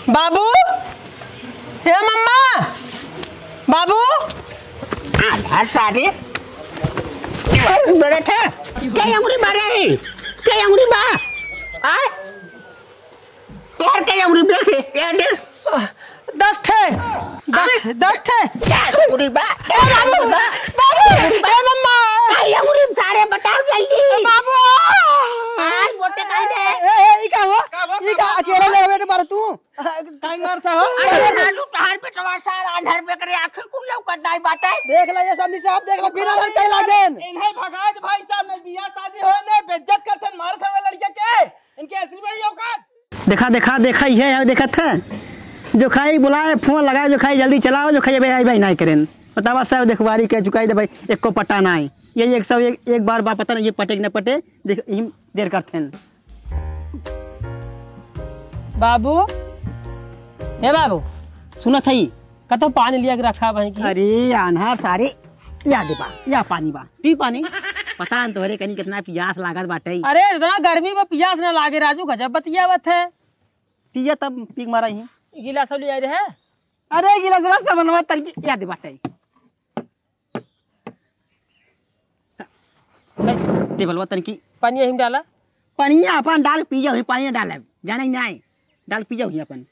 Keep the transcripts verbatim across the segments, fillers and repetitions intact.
बाबू, हे मम्मा, बाबू। आधा सारे। बड़े थे, कई अंगुरी मारे, कई अंगुरी बा, आय? तोहर कई अंगुरी देखे, यार देख। दस ठे, दस ठे, दस ठे। दस अंगुरी बा। ए बाबू, बाबू, ए मम्मा। कई अंगुरी सारे बताओ जल्दी। बाबू। आय, मोटे काहे दे? ए, ए, ई का हो? ई का अकेले ले बैठे मारे तू? काहे मारता हो? अरे राजू, तोहार बेटवा सार आंधर बेकरे आँखें कुल लौकत नाई बाटे। देख ला ये सब निशाब, देख ला, बिना लड़के लागेन। इन्हें भगाए दे भाई साहब, नहीं बियाह शादी होए, नहीं बेइज्जत करते, मार खावे लड़के के। इनके असली बड़ी औकात। देखा, देखा, देखा, ये है, देखत है। जो खाई बुलाए, फोन लगाए, जो खाई जल्दी चलाओ, जो खाई भाई, भाई, भाई, नहीं करेन। बतावा सब देखवारी के चुकाई दे भाई, एको पट्टा नाई। ये एक सौ एक, एक बार बा पता नहीं, ये पटे कि न पटे, देख, इहिम देर करथेन। बाबू, हे बाबू, सुनत हई, कतो पानी लिया के रखा भाई की। अरे आन्हर सारे, या दे बा, या पानी बा, पी पानी। पता न तोहरे कनी कितना पियास लागत बाटे। अरे इतना गर्मी में पियास ना लागे राजू, गजब बतियावत है। पिया तब पी के मारा ही। गिलास ले आए रहे। अरे गिलास, गिलास सब बनवा तल की, या दे बाटे। टेबलवा तनकी। पानी यहीं डाला। पानी अपन डाल पी जाओ, पानी डाल, जाने नहीं आए, डाल पी जाओ अपन।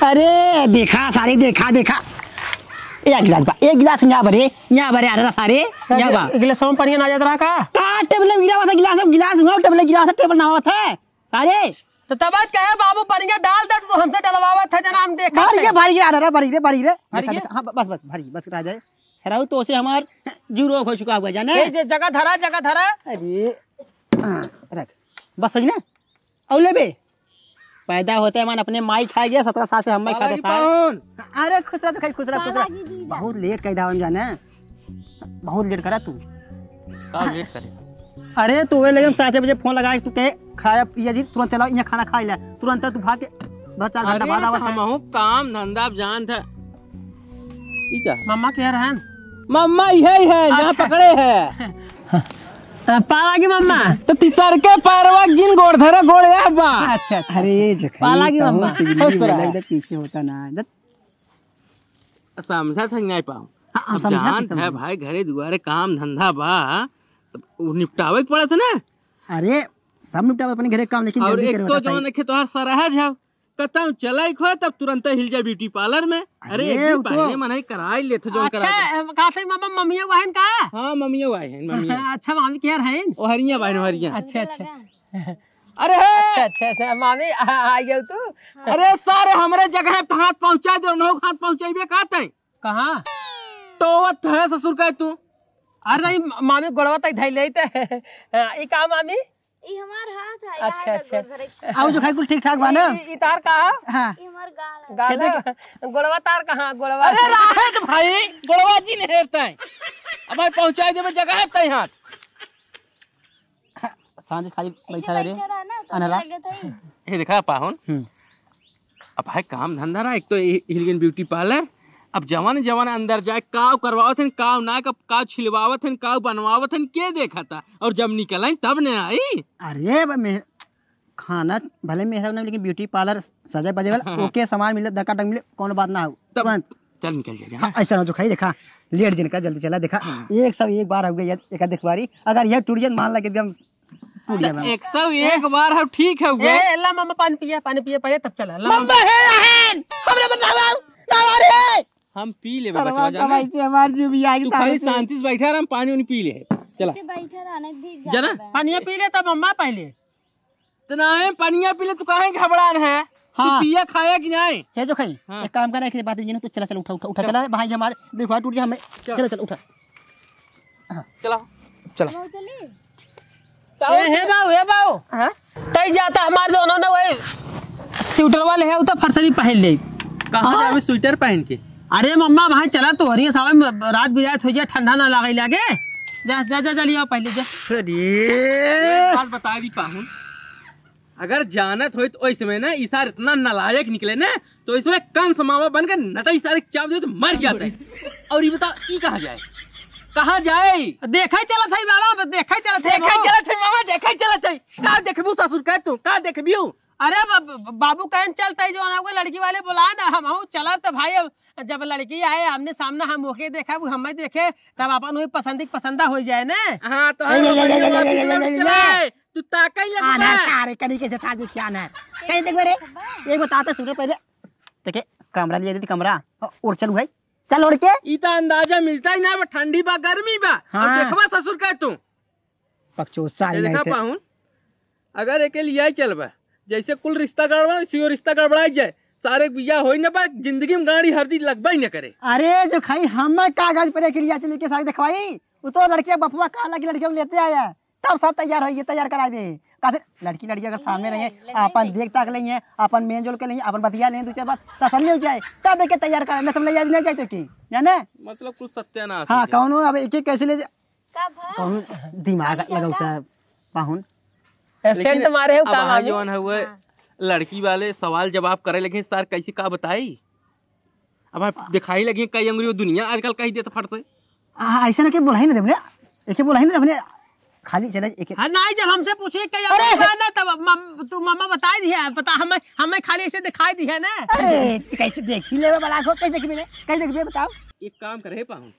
अरे देखा सारे, देखा, देखा, एक गिलास बा, एक गिलास यहाँ बरे, यहाँ बरे, अरे सारे, यहाँ बा। गिलास में पानी ना जात रहा का? का टेबल में गिरा हुआ था गिलास, गिलास हुआ टेबल, गिलास टेबल ना हुआ था। अरे तो तब आज कहे बाबू, पानी डाल दे, तू हमसे डलवावत है, जना हम देखा भर थे। गे, भर गे, अरे, भर गे, भर गे। भर देखा, गे? देखा, हाँ, बस, बस, भर गे, बस, रह जाए। सराऊ तो उसे हमार जीव रोग हो चुका हुआ, जाने? ये जे जगह धरा, जगह धरा। अरे, हाँ, रख। बस हो गई ना? और लेबे? पैदा होते मन अपने माई खाए गया, सत्रह साल से हम माई खाते साल। अरे, खुश रह, तू खाई, खुश रह, खुश रह। बाबा जी, जी, जा। बहुत लेट कह दावन जाने। बहुत लेट करा तू। का लेट करे? अरे, तू वे लगे हम सात बजे फोन लगाए, तू कहे, "खाया पिया जी, तुरंत चला, यहाँ खाना खा ले।" तुरंत तू भाग के दस चार घंटा अरे, बाद आवत है। हमहू काम धंधा अब जानत है। ई का? मम्मा के रहन? मम्मा इहे ही है, जहाँ अच्छा। पकड़े है। अ, पा लागी मम्मा। तो तीसर के पैरवा गिन गोड़ धरे, गोड़ यह बा। अच्छा, अच्छा। अरे, जखनी पाला की कहूँ मम्मा। कि जिंदगी खुश रहा। में एकदम पीछे होता ना, एकदम समझत है कि नहीं पाऊँ? हाँ, हम अब समझत है, जानत है समझत। भाई, घरे दुआरे काम धंधा बा, तब उ निपटावे के पड़त है ना। अरे, सब निपटावे अपने घरे काम, लेकिन और जल्दी एक करे तो होता जौन है। रखे तोहार सरहज है, कतौ चलाई खो तब तुरंत हिल जाए ब्यूटी पार्लर में। अरे, अरे, एक दिन उ तो पहले मनई कराई लेत जौन अच्छा, करावे। अ, का सही मामा, मम्मिया वहन का? हाँ, मम्मिया वाई है, मम्मिया। अच्छा, मामी के यार है? ओहरिया वाई, ओहरिया। अच्छा, अच्छा। अरे हे! अच्छा, अच्छा, अच्छा, मामी, आ, आ गयो तू? अरे सारे, हमरे जगह पे हाथ पहुँचा दे, उन्हों हाथ पहुँचाइबे का तै? कहाँ? टोवत है ससुर का तू। अरे नहीं, म-, मामी गोड़वा तक धइले ते। हाँ, ई का मामी? ई हमार हाथ है, अच्छा, यहाँ अच्छा। तक गोड़ धरे। आउ जो खाई कुल ठीक ठाक बा ना? ई, ई, ई तार का? हाँ। ई हमार गाल है। गाल खेते है? के गोड़वा तार कहाँ? गोड़वा अरे राहत भाई, गोड़वा जी नहीं हेरता है। अब भाई पहुँचाई देबे जगह है तै हाथ। हाँ, सांझ खाली ऐसे बैठा रहे रे। बैठा रहा ना, तो अनहरा। लगे तो ही। ये देखा पाहुन? हम्म। अब भाई काम धंधा रहा, एक तो हि-, हिलगन ब्यूटी पार्लर, अब जवन जवन अंदर जाए, काव करवावत हन, काव ना, काव छिलवावत हन, काव बनवावत हन, के देखा था? और जब निकल आई, तब ने आई। अरे, अब मैं खाना भले मेहरा ना, लेकिन ब्यूटी पार्लर सजे बजे वाला, ओके सामान मिले, धक्का डंग मिले, कौनो बात ना हो। तब तुरंत। चल निकल जा, जा। हाँ, ऐसा ना जो खाई, देखा, लेट जिन का, जल्दी चला, देखा, हाँ। एक सौ एक बार हो गई, एक आध बारी, अगर यह टूट जाए, मान ला कि एकदम टूट जाए। एक सौ एक बार हम ठीक हो गए। ए, ला मामा, पानी पिया, पानी पिया, पहले तब चला, ला। मम्मा हे रहन, हमरे बतावा, ना रे। हम पी लेबे, सरवा बचवा, जाना। कमाई से हमार जीव भी आगे तू खाली तारे से। शांति से बैठा रह, हम पानी उनी पी ले। चला। इसे बैठा रहने दी, जा जाना। बे। पानी पी ले तब मम्मा पहले। तो ना है, पनिया पी ले, तू काहे घबरान है? तू हाँ। पिया खाया कि नहीं? हे जो खाई, हाँ। एक काम करा, एक बात ये ना, तू चला, चल, उठा, उठा, उठा, चल। चला रे, भाई हमारे, देखो, हाथ टूट गया हमें। चल। चला, चल, उठा। हाँ। चला। चला। बाबू चली? ए, हे बाबू, हे बाबू। हाँ? तई जाता हमार जो उन्होंने वही स्वेटर वाले है, वो तो फरसरी पहन ले। कहाँ हाँ। जावे स्वेटर पहन के? अरे मम्मा, भाई चला तो हरिया सावन में रात बिरात हो जाए, ठंडा ना लागे लागे। जा, जा, जा, जा, लिया पहले जा। अरे। एक बात बता दी पाहुन, अगर जानत होई तो ओइ समय ना ई सार इतना नालायक निकले ना, तो इसमें कंस मामा बन के नटई सारे चाप दे तो मर जाते। और ये बताओ, ई कहाँ जाए? कहाँ जाए? देखै चलत है मामा, देखै चलत है देखै मामा। चलत है मामा, देखै चलत है। का देखबू ससुर के तू, का देखबियो? अरे ब-, ब-, बाबू कहन चलत है जो ना वो लड़की वाले बुलाए ना, हम हूँ चलत भाई। अब जब लड़की आए आमने सामने हम ओके देखा, वो हमें देखे, तब अपन वही पसंद की पसंदा हो जाए ना। हाँ, तो है, ले, ले, ले, ले, ले, ले, ले, ले, ले, ले, ले। चले। तू ताकई ले आना बा। सारे कनी के जता देखिया ना। कहीं देख मेरे, एक बताते सुन पहले। देखे, कमरा लिया दीदी, कमरा। और चलू है, चल ओढ़ के। ई तो अंदाजा मिलता ही ना, अब ठंडी बा, गर्मी बा। हाँ। अब देखबा ससुर का तू। पकचो साल ये नहीं देखा थे। पाहुन, अगर एके लिया ही चलबा, जैसे कुल रिश्ता गड़बड़ा, इसी रिश्ता गड़बड़ा जाए, सारे बिया होई न बा, जिंदगी में गाड़ी हरदी लगबा ही न करे। अरे जो खाई हम कागज पर एके लिया चले के साथ देखवाई, वो तो लड़के बपुआ कहा लगी लड़के को लेते आया, तब सब तैयार होइए, तैयार कराई दे। कहते लड़की लड़की अगर सामने रहे, अपन देख ताक लेंगे, अपन मेल जोल के लेंगे, अपन बतिया लेंगे, दो चार बात तसल्ली हो जाए, तब एके तैयार कराए, न सब ले जाए, नहीं जाए तो की, जाने? मतलब कुछ सत्यानाश हाँ, हो जाए। कौनो अब एक एक कैसे ले जा-, का भा? कौनो दिमाग ऐसे लगाओ का? का पाहुन? ए, लेकिन सेंट मारे हो अब का वहाँ मामी? जौन है वो हाँ। लड़की वाले सवाल जवाब करे लगे, सर कैसे का बताई? अब आप दिखाई लगे कई अंगुरी वो दुनिया आजकल कही देत फट से। आ, ऐसे ना के बोला ही ना देवने, एके बोला ही ना देवने, खाली चले एके। हाँ, नहीं, जब हमसे पूछे कई अरे! अंगुरी बा ना, तब मम-, तू मामा बताई दिया है, पता हमें, हमें खाली ऐसे दिखाई दिया ना। अरे, तू कैसे देखी लेवे बड़ा को, कैसे देखी मिले, कैसे देखी बताओ? एक काम करे पाहुन,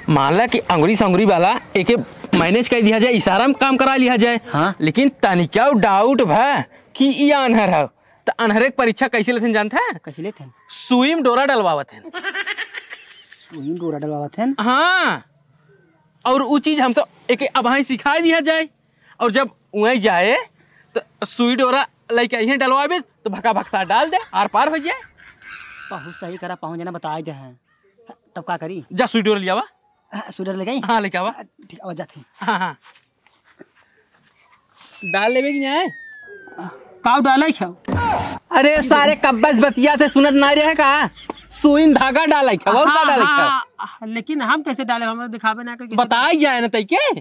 मान ला कि अंगुरी से अंगुरी वाला एके मैनेज कर दिया जाए, इशारा में काम करा लिया जाए। हाँ। लेकिन तनिका डाउट भा कि ई आन्हर है, तो आन्हरे के परीक्षा कैसे लेथन जानत है? कैसे लेथन? सुई में डोरा डलवावत हैं। सुई में डोरा डलवावत हैं? हाँ। और उ चीज हमसे एके अबहीं सिखाई दिया जाए, और जब वहीं जाए तो सुई डोरा लेके आई है डलवावे, तो भका भक्सा डाल दे, आर पार हो जाए। बहुत सही करा, पाहुन जना बताए दे हैं। तब का करी? जा सुई डोरा लियावा। हाँ, सुई डोरा लेके आई? हाँ, लेके आवा। हाँ, ठीक, आवा जाते हैं। हाँ, हाँ। डाल लेबे कि नहीं? काउ डाले छो? अरे सारे कब्बस बतिया थे, सुनत नहीं रहे का? सुई में धागा डाले छो, और का हाँ, डाले छो? हाँ, लेकिन हम कैसे डाले? हमरा दिखावे ना के कैसे बताई जाए ना तई के?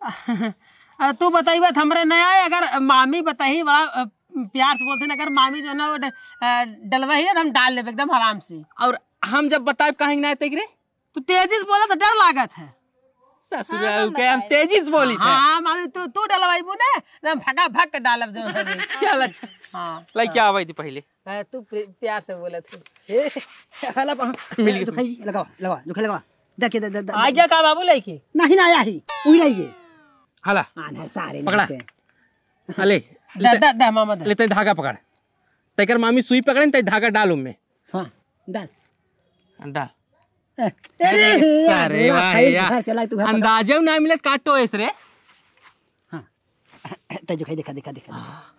अरे तू बताइबा त हमरे नया है, अगर मामी बताई बड़ा, अ, प्यार से बोलते ना, अगर मामी जो है ना वो ड-, अ, डलवाई है तो हम डाल लेबे एकदम आराम से। और हम जब बताइब कहेंगे ना तई रे? तू तेजी से बोला तो डर लागत है। ससुर हाँ, के हम बताए। तेजी से बोली थे। हाँ, मामी तू, तू डलवाइबू ना, ना हम फटाफट डालब जो है। चल अच्छा। हाँ। लइके आवे दी पहले। हाँ, तू प्रे-, प्यार से बोलत है। ए, हला पा-, मिल गई। दुखाई, लगावा, लगावा, दुखाई लगावा। देखिए, दे, दे, दे, आ गया का बाबू लइके? नहीं ना आया ही, उही रही है। हला। आन्हर सारे पकड़ा। नहीं थे। अले, दा, दा, दा, मामा दा। ले, तई धागा पकड़। तेकर मामी सुई पकड़े, तई धागा डाल उनमें। हाँ, डाल। डाल। ए, अरे, अरे, सारे, वाह भाई, यार। घर चला, तू घर पकड़। अंदाजे ना मिलत, काटो ऐस रे। हाँ। तई जो खाई, देखा, देखा, देखा, देखा।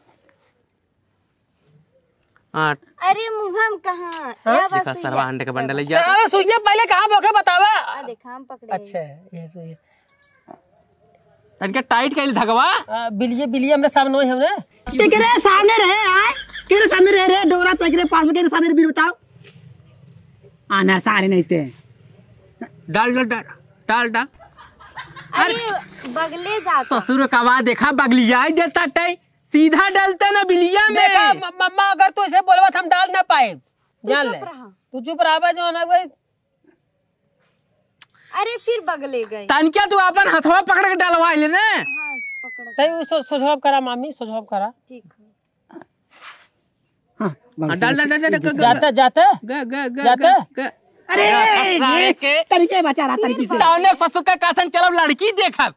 हाँ। अरे, मुँह हम कहाँ? हाँ? या बस देखा, सुइया। सरवा अंडे का बंडल है, जा। सरवा सुइया पहले कहाँ बोके बतावा? आ, देखा, हम पकड़े। अच्छा, ये सुइया। तनके टाइट कइल धगवा। आ, बिलिये, बिलिये हमरे सामने ही हमने। केकरे सामने रहे, आय? केकरे सामने रहे रे? डोरा तो केकरे पास में, केकरे सामने रे, बीर बताओ। आना सारे नहीं ते। डाल, डाल, डाल, डाल, डाल। अरे, बगले जाता। ससुर का आवाज देखा, बगलिया ही देता टाइट। सीधा डालते ना बिलिया में। देखा, म-, मम्मा, अगर तू ऐसे बोलबा, तो हम डाल ना पाए। तू जान चुप ले। रहा। तू चुप रहा, जो ना कोई। अरे, फिर बगले गए। तनकिया, तू अपन हथवा पकड़ के डलवा ले ना। हाँ, पकड़। तई उ सो-, सोझवा करा, मामी, सोझवा करा। ठीक है। हाँ, हाँ, डाल, डाल, डाल, डाल, ग, ग, जाते, जाते? ग, ग, ग, जाते? ग, ग। अरे, सारे ये के। तरीके बचा रहा, तरीके से। तौने ससुर का कहतन, चलो लड़की देखब।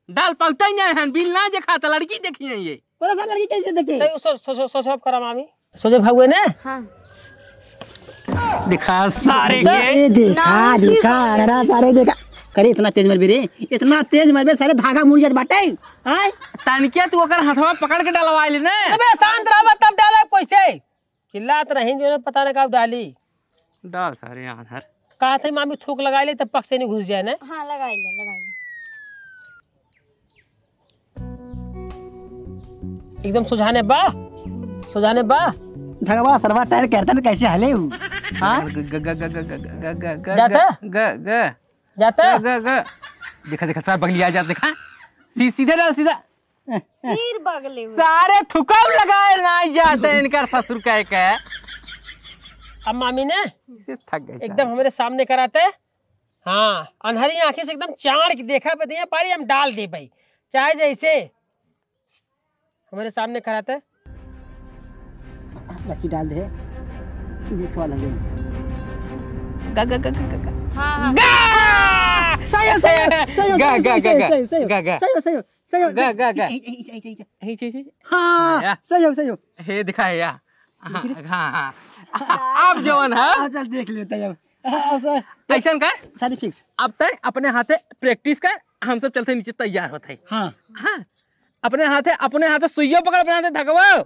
डाल पौता ही नहीं है, बिल ना देखा तो लड़की देखी नहीं ये। पता था लड़की कैसे देखे? तई सो-, सो-, सो-, सोझवा करा मामी। सोझे भगवे ने? हाँ। दिखा सारे के। ए, देखा, ना, देखा, अरे सारे देखा। करे इतना तेज मरबे रे, इतना तेज मरबे सारे धागा मुड़ जात बाटे। आय? तनकिया तू ओकर हथवा पकड़ के डलवा ले ने। अबे शांत रहबा तब डालब कैसे? चिल्लात रही जो पता ना का डाली। डाल सारे आन्हर। कहा थे मामी थूक लगा ले तब पक से नहीं घुस जाए ना। हाँ, लगाई ले, लगाई ले। एकदम सुझाने बा, सुझाने बा। धगवा सरवा टायर करता तो कैसे हले हूँ? हाँ? ग, ग, ग, ग, ग, ग, ग, ग, ग, जाता? ग, ग, ग। जाता? ग, ग, ग। देखा, देखा, सारा बगलिया जाता, देखा। सी-, सीधा डाल, सीधा। फिर बगले हुए। सारे थुकाऊ लगाए ना जाते इनका ससुर कहे के। अब मामी ने इसे थक गए एकदम सारे। हमारे सामने कराते। हाँ, अन्हरी आँखी से एकदम चाड़ के देखा पे दिया पारी, हम डाल देबे, चाहे जैसे। हमरे सामने खड़ा था। बच्ची डाल दे। ये सवाल है। गा, गा, गा, गा, गा, गा। हाँ, हाँ। गा! सही हो, सही हो, सही हो, गा, सही हो, गा, सही हो, गा, सही हो, गा, सही हो, गा। सही हो, सही हो, सही हो, सही हो। गा, गा, गा। इचे, इचे, इचे, इचे। इचे, इचे। हाँ, या। सही हो, सही हो। हे दिखा है या। हाँ, हाँ, हाँ। आप जवन है। हाँ, चल देख लेते हैं अब। हाँ, सर। ऐसन कर। सारी fix। अब तय अपने हाथे practice कर, हम सब चलते नीचे तैयार होते हैं। हाँ। हाँ। अपने हाथे, अपने हाथे सुइयो पकड़, अपने हाथे धकवाओ।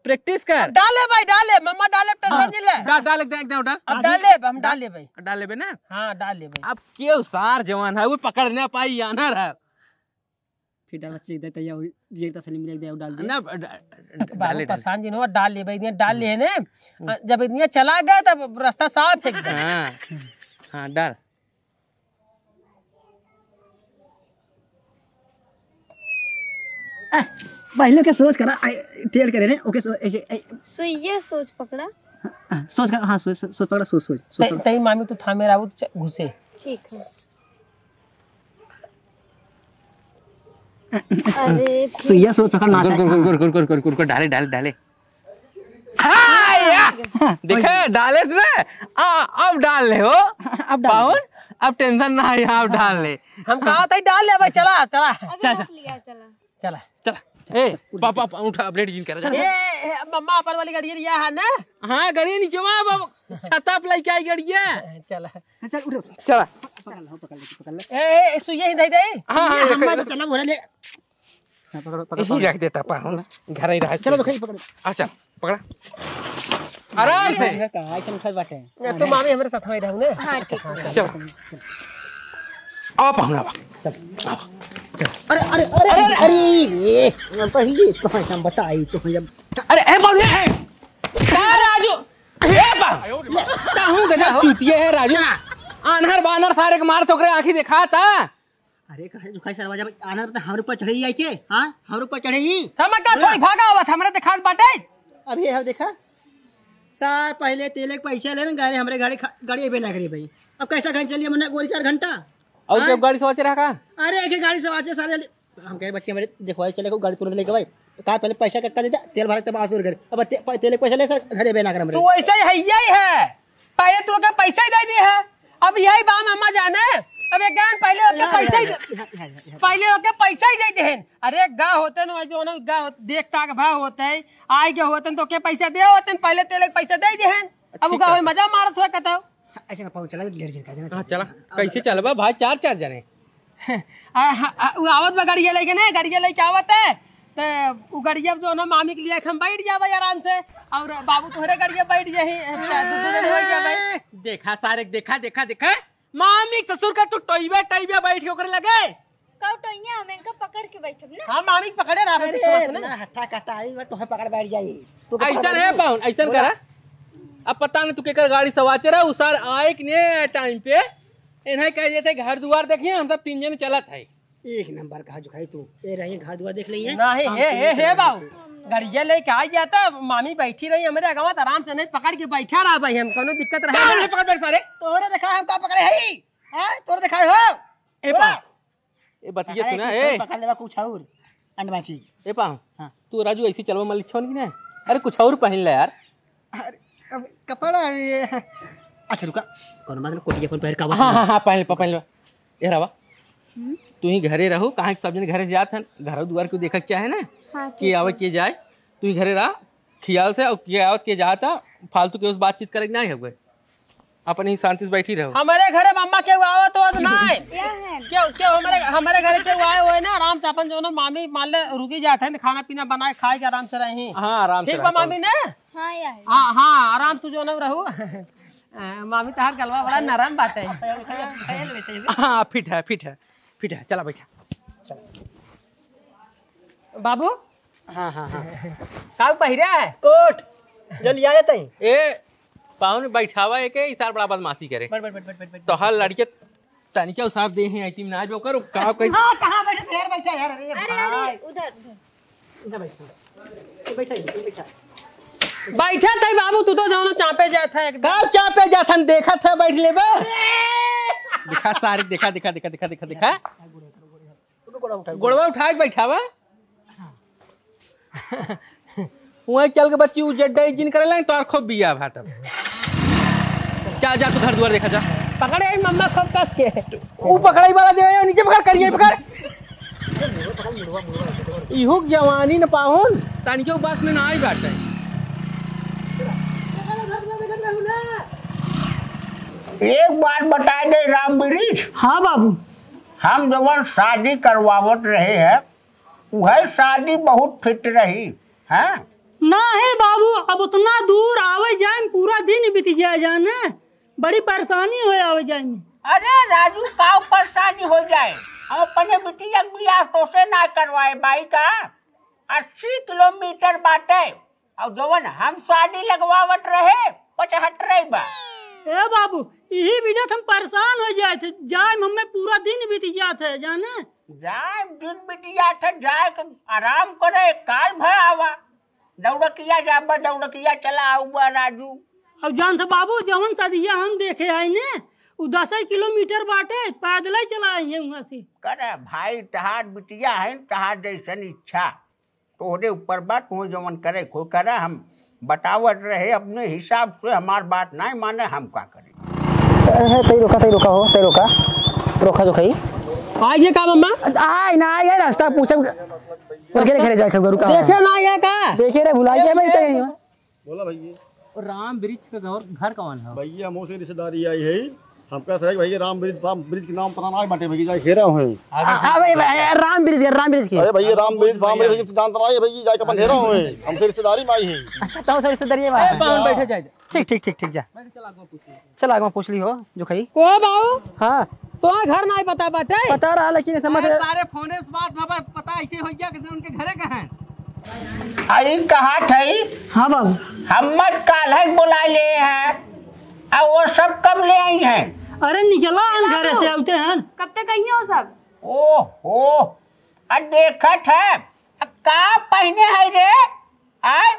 Practice कर। डाले भाई, डाले, मम्मा डाले, tension हाँ, नहीं ले। डा-, डाल, एकदम, एकदम डाल। अब डाले, हम डाले भाई। डाल लेबे ना? हाँ, डाल लेबे। अब केहू सार जवान है, वो पकड़ ना पाई, आनर है। फिर डाल, बच्चे इधर तैयार हुई, ये तसली मिले, दे, डाल दे। ना, ड-, ड-, बाबू डाले, डाले। परेशान जिन हो, डाल लेबे, इतने डाल ले ने। हम्म। जब इतने चला गए, तब रास्ता साफ है एकदम। हाँ। हाँ, डाल। आ, पहले के सोच करा, आ, टेढ़ करे रे, ओके, सो-, ऐसे, ऐ- सुइया सोच पकड़ा। हाँ, हाँ, सोच करा, हाँ, सोच, सोच, सोच पकड़ा, सोच, सोच, सोच तई, पकड़ा। तई मामी तू थामे रहा, उ च-, घुसे। ठीक है। अरे, फिर सुइया सोच पकड़, नाचा। गुर, गुर, गुर, डाले, डाले, डाले। हाँ, या। देखे, डाले से ना, आ, अब डाल ले हो। अब डाल ले। पाहुन, अब tension ना है, अब डाल ले। हम कहा था, डाल ले भाई, चला, चला। अभी चल, रख चल। लिया, चला। चला। चला। ए, पापा, पापा, उठा, blade जिन कर, जा। ए, ए, मम्मा, अपन वाली गाड़ी लिया है ना? हाँ, गाड़ी नीचे वहाँ, बाबू, छाता पे लेके आई गाड़ी है। चला। हाँ, चल, उठो। चला। पकड़ लो, पकड़ लो, पकड़ लो। ए, ए, सुइया ही दे दे। हाँ, हाँ, ये ये हम कर मत लो। चला, बोला ले। हाँ, पकड़ो, पकड़ो, यही पकड़ो। रख देता पाहुन, घर ही रहा चलो, चीज। तो कहीं पकड़ो। अच्छा, पकड़ा। आराम से। ये कहाँ ऐसे उठल बाटे? ये तो मामी हमारे साथ में रहू ना। हाँ, ठीक है। चल। आओ पाहुन, आओ। चल। आओ। चल। अरे, अरे, अरे, अरे, अरे, अरे, ये, पहले तो हम बताई तो हम जब अरे, ए, बाबू, ए, का राजू? ए, बा-, ताहू गजब चूतिया है, राजू। आन्हर बान्हर सारे के मार चोकरे आँखी देखा था। अरे, काहे दुखाई सरवा, जब आन्हर तो हमरे ऊपर चढ़े ही आई के, हाँ? हमरे ऊपर चढ़े ही। हम का छोड़ी भागा आवत, हमरे देखात बाटे। अभी हम देखा, सार पहले तेले के पैसा ले ना, गाड़ी हमरे गाड़ी खा-, गाड़ी अबे ना करी भाई। अब कैसा घर चलिए, मन्ना गोली चार घंटा। और हाँ? क्या गाड़ी से वाचे रहा का? अरे, एक ही गाड़ी से वाचे सारे हम कहे, "बच्चे, हमारे देखवाई चले को गाड़ी तुरंत लेके भाई।" तो कहा, "पहले पैसा कक्का दे दे, तेल भरा के तब आसुर घर।" अब ते-, प-, तेल के पैसा ले सर, घरे बे ना कर हमरे। तू ऐसे ही है, यही है। पहले तू ओके पैसा ही दे दी है, अब यही बा मामा जाने। अब एक गान पहले ओके यहाँ, पैसा ही यहाँ, दे, यहाँ, यहाँ, यहाँ। पहले ओके पैसा ही दे देहन। अरे गा होते न, जो न गा होत-, देख ताक भाव होते, आए के होते न, तो ओके पैसा दे होते न, पहले तेल के पैसा दे देहन। अब ठीक गा है। होई मजा मारत हुआ कतौ। ऐसे ना पाऊँ, चला, लेट जिन का, हाँ, चला। अब कैसे चलबा भाई, चार, चार जने? आ, आ, आ, उ आवत बा गड़िया लेके ने, गड़िया लेके आवत है। ते उ गड़िया जो ना मामी के लिए हम बैठ जाबे आराम से, और बाबू तोहरे गड़िया बैठ जाही, दो, दो जने हो जाबे। देखा सारे, देखा, देखा, देखा, मामी के ससुर का तू टोइबे, टोइबे बैठ के ओकरे लगे। का टोइया, हम इनका पकड़ के बैठब ना। हाँ, मामी के पकड़े रहा, अरे, बिछवा से ना। ना, हट्टा कट्टा आई, मैं तोहे पकड़ बैठ जाई। तू तो ऐसा पकड़ नहीं बैठ पाउन, ऐसा बोला। करा। अब पता नहीं तू केकर गाड़ी सवाचे रहा, उ सार आए कि नहीं आए टाइम पे। इन्हें कह देते घर दुआर देखिए, हम सब तीन जने चलत है। एक नंबर का जुखाई तू। ए रही घर दुआर देख लेइए। नहीं, हम हे, तीन हे, जने हे चलत बाबू। हैं। गड़िया लेके आ जाता, मामी बैठी रही हमरे अगवा, तो आराम से नहीं पकड़ के बैठा रहा भाई, हम कोनो दिक्कत रहे का ना। नहीं पकड़ बैठ सारे? तोहरे देखा हम का पकड़े हई? हैं? तोहरे देखा हो? ए बोला। पा, ए बतिया पकड़े सुना, कुछ ए। और पकड़ लेवा कुछ और। अंडवा चीज। ए पा, हाँ। तू राजू ऐसे चलवा मलिक छौन की ना? अरे कुछ और पहन ले यार। अरे, अब कपड़ा ये, अच्छा रुका, कौन बात ना, कोटी अपन पहन का बात हाँ, ना। हाँ, हाँ, पहन ले, पहन ले। ए रवा, हम्म? तू ही घरे रहो, कहाँ के सब जन घरे से जात हन, घर दुआर को देखक चाहे ना, हाँ, कि ठीक आवे है। के जाए, तू ही घरे रहा, खियाल से, और के आवत के जाता, फालतू के उस बातचीत करे के नहीं हवे, अपन ही शांति से बैठी रहो। हमारे घरे मम्मा के आवत होत नहीं। क्या है? क्यों, क्यों हमारे, हमारे घरे के आए हुए ना, आराम से अपन जो ना मामी मान ले रुकी जात है, खाना पीना बनाए खाए के आराम से रही। हाँ, आराम से ठीक बा रहो। मामी ने? हाँ, यार। हाँ, हाँ, आराम तू जो ना रहू। आ, मामी तहार गलवा बड़ा नरम बाटे। हाँ, फिट है, फिट है, फिट है, चला बैठा। बाबू। हाँ, हाँ, हाँ। का पहिरा है? कोट। जो लिया जाता है। ए, पाहुन बैठावा है के, इसार बड़ा बदमाशी करे। बैठ, बैठ, बैठ, बैठ, बैठ, बैठ। तो हर लड़के तनिका उसार दे हैं, आइटिम ना जो करो, का कही। हाँ, कहाँ बैठे? फेर बैठा यार, अरे अरे, अरे, भाई। उधर, उधर। इधर बैठ, इधर बैठ, इधर बैठ। बैठा था बाबू, तू तो जाओ ना, चापे जात है एकदम। का चापे जात हन, देखत है, बैठ लेबे। देखा सारे, देखा, देखा, देखा, देखा, देखा, देखा। गोड़वा उठा के बैठावा। वहीं चल के बच्ची उ जड्डा जिन करे लाइन, तोर खूब बिया भात अब। जा, जा, तू घर दुआर देखा, जा। पकड़े आई मम्मा खूब कस के। ऊ पकड़ाई वाला दे, नीचे पकड़, करिए पकड़। इहुक जवानी न पाहुन, तनिको बस में ना आई बाटे। एक बात बताए दे राम वृक्ष। हाँ बाबू। हम जवन शादी करवावत रहे हैं, उहै शादी बहुत फिट रही, हैं? नाही बाबू, अब उतना दूर आवे जाए में पूरा दिन बीत जाए जाने, बड़ी परेशानी होए आवे जाए में। अरे राजू, का परेशानी हो जाए? हम अपने बिटिया के बियाह तोसे ना करवाए बाई का? अस्सी किलोमीटर बाटे, और जवन हम शादी लगवावत रहे, पचहत्तरे बा। ए बाबू, इही वजह से हम परेशान हो जाए थे, जाए में हमें पूरा दिन बीत जात है, जाने? जाए दिन बीत जात है, जाए के आराम करे, काल भर आवा। दौड़किया जाबा, दौड़किया चला आउबा राजू। अब जान थे बाबू, जवन सदिया हम देखे आई ने, उ दस किलोमीटर बाटे, पैदल ही चला आई है वहाँ से। करे भाई, तहार बिटिया है, तहार जैसन इच्छा तोहरे ऊपर बा, तू जवन करे खो करे, हम बतावत रहे अपने हिसाब से, हमार बात नहीं माने, हम का करें? ए, तई रोका, तई रोका हो, तई रोका, रोका जो खई। आइए का मम्मा? आए ना, आए रास्ता पूछब। और के घरे जाए खबर का? देखे ना आइए का? देखे रे, भुला गया भाई, तई। बोला भैया। राम वृक्ष के घर, घर कौन है? भैया, हमसे रिश्तेदारी आई है। हमका सही भैया, राम वृक्ष, राम वृक्ष के नाम पता ना बाटे भैया, जाए घेरा हुए। आ, आ, भाई, भाई, राम वृक्ष के, राम वृक्ष के। अरे भैया, राम वृक्ष, राम वृक्ष के नाम पता है भैया, जाए के अपन घेरा हुए। हमसे रिश्तेदारी में आई है। अच्छा, तो सब रिश्तेदारी में ए, आई है। बावन बैठे जाए। ठीक, ठीक, ठीक, ठीक, जा। बैठ के चला, आगवा पूछ ले। चल, आगवा पूछ ली हो, जो खई। को बाऊ? हाँ। तो घर नहीं पता बाटे? पता रहा, लेकिन समझ अरे, सारे फोने से बात बाबा, पता ऐसे हो गया कि उनके घरे कहाँ है? आई कहा थई? हाँ बाबू। हम काल है बुला ले हैं, और वो सब कब ले आई हैं? अरे निकला हम घरे से आउते हैं। कब तक आई हैं वो सब? ओहो, अब देखत है, अब का पहने है रे? आय,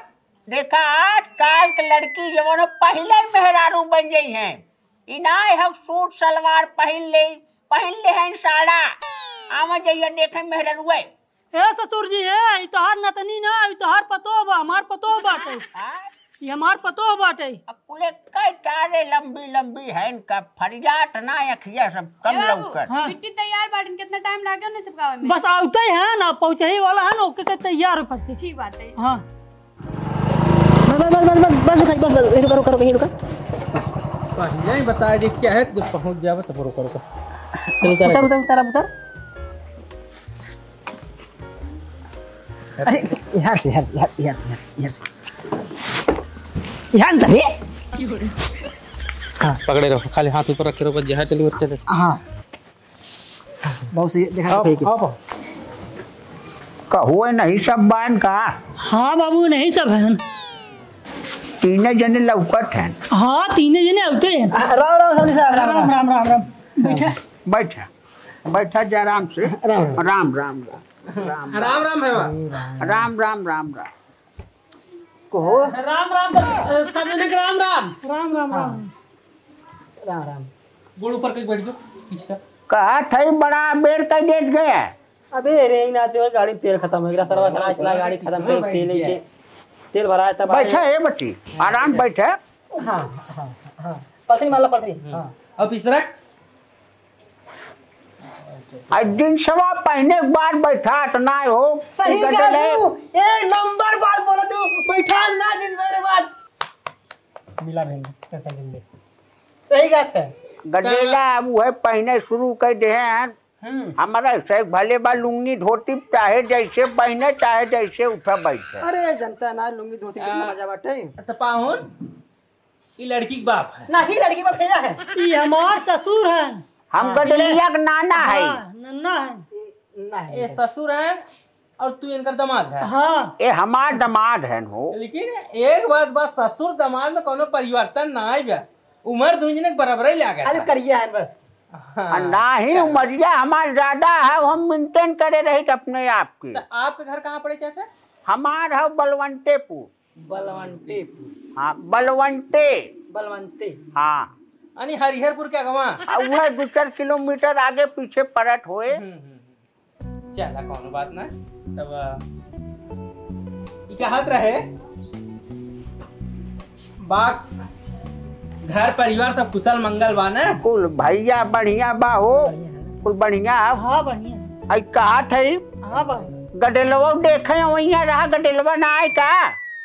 देखा आजकल के लड़की जवन पहले मेहरारू बन गई हैं। ई नाय है सूट सलवार पहन ले, पहन ले हैं साड़ा। आवा जइया देखे मेहररुए। ए ससुर जी, ए, ई तोहार नतनी ना, ई तोहार पतोह बा, हमार पतोह बाटे। हाँ? ई हमार पतोह बाटे। अब कुले कई तारे लंबी लंबी हैं, इनका फरियात ना अखिया सब कम ए बाबू, लौकत। हाँ। मिट्टी तैयार बाटिन, कितना टाइम लागे उन्हें चिपकावे में? बस आवते हैं ना, पहुँचे ही वाला है ना, ओके के तैयार हो पड़ते। ठीक बात है। हाँ। बस, बस, बस, बस, बस, बस, रुका, रुका, रुका, यहीं रुका। बस, बस। पहले ही बताया जी क्या है, जब पहुँच जावे तब रुका, रुका। चल, उतर, उतर, उतर। उतर, उतर, अब उतर। अरे, यहाँ से, यहाँ से, यहाँ से, यहाँ से, यहाँ से, यहाँ से। यहाँ से उतर, ये। हाँ। पकड़े रहो, खाली हाथ ऊपर रखे रहो, बस जहाँ चली, उधर चले। हाँ। बहुत सही, देखा, अब, ठीक है। अब। कहो, नहीं सब बान का? हाँ बाबू, नहीं सब हैं। तीने जने लौकत हैं। हाँ, तीने जने आउते हैं। आ, राम, राम, समधी साहब, राम, राम, राम। राम, राम, राम, राम। बैठा। बैठा, बैठा जा आराम से। राम, राम। राम, राम, राम। राम, राम। राम, राम, राम, राम। राम, राम, भैया। राम, राम, राम, राम। कहो। राम, राम, अ, सब जने के राम, राम। राम, राम, राम। हाँ। राम, राम। गोड़ ऊपर करके बैठ जाओ, पीछे। कहा था, बड़ा बेर कर देत गया। अबे रे, ई नाते हो, गाड़ी में तेल खतम हो गया, सरवा चला, चला, गाड़ी खतम कर, तेल लेके, तेल भराए तब आए। बैठा है बच्ची, आराम बैठा। हाँ, हाँ, हाँ। पथरी मार ला, पथरी। हाँ। अब तीसरा? आज दिन सवा पहने के बाद बैठात ना हो। सही कहा तू, एक नंबर बात बोला तू, बैठात ना दिन मेरे बाद। मिला बहन, टेंशन जिन ले। सही बात है। गदेला अब वह पहने शुरू कर दे हैं। हम्म। हमारा से भले बा लुंगी धोती चाहे जैसे पहने, चाहे जैसे उठा बैठे। अरे जनता ना लुंगी धोती में कितना आ, मजा बाटे। तो पाहुन, ई लड़की के बाप है। नहीं, लड़की में भेजा है। ई हमार ससुर हैं। हम हाँ। गदेलिया के नाना है। हाँ, नन्ना है। नहीं। ए ससुर हैं और तू इनकर दामाद है। हाँ। ए हमार दामाद हैं हो। लेकिन एक बात बा, ससुर दामाद में कोनो परिवर्तन ना आए बा। उम्र दुनो जने के बराबर ही लागत अरे है। करिया है बस। हाँ। आ, नाही, उमरिया हमार ज्यादा है, हम maintain करे रही अपने आप के। तो आपके घर कहाँ पड़े चाचा? हमार है बलवंतेपुर। बलवंतेपुर। हाँ, बलवंते। बलवंते। हाँ। यानी हरिहरपुर के अगवा। आ, उहे दू चार किलोमीटर आगे पीछे पड़त होए। हम्म, हम्म, हम्म। चला, कौनो बात ना। तब, अ, ई कहत रहे, बा, घर परिवार सब कुशल मंगल बा ना? कुल भैया बढ़िया बा हो। बढ़िया है। कुल बढ़िया है। हाँ, बढ़िया है। आई कहत है, हाँ, बा। गडेलवा देखे वहीं रहा, गडेलवा ना आए का?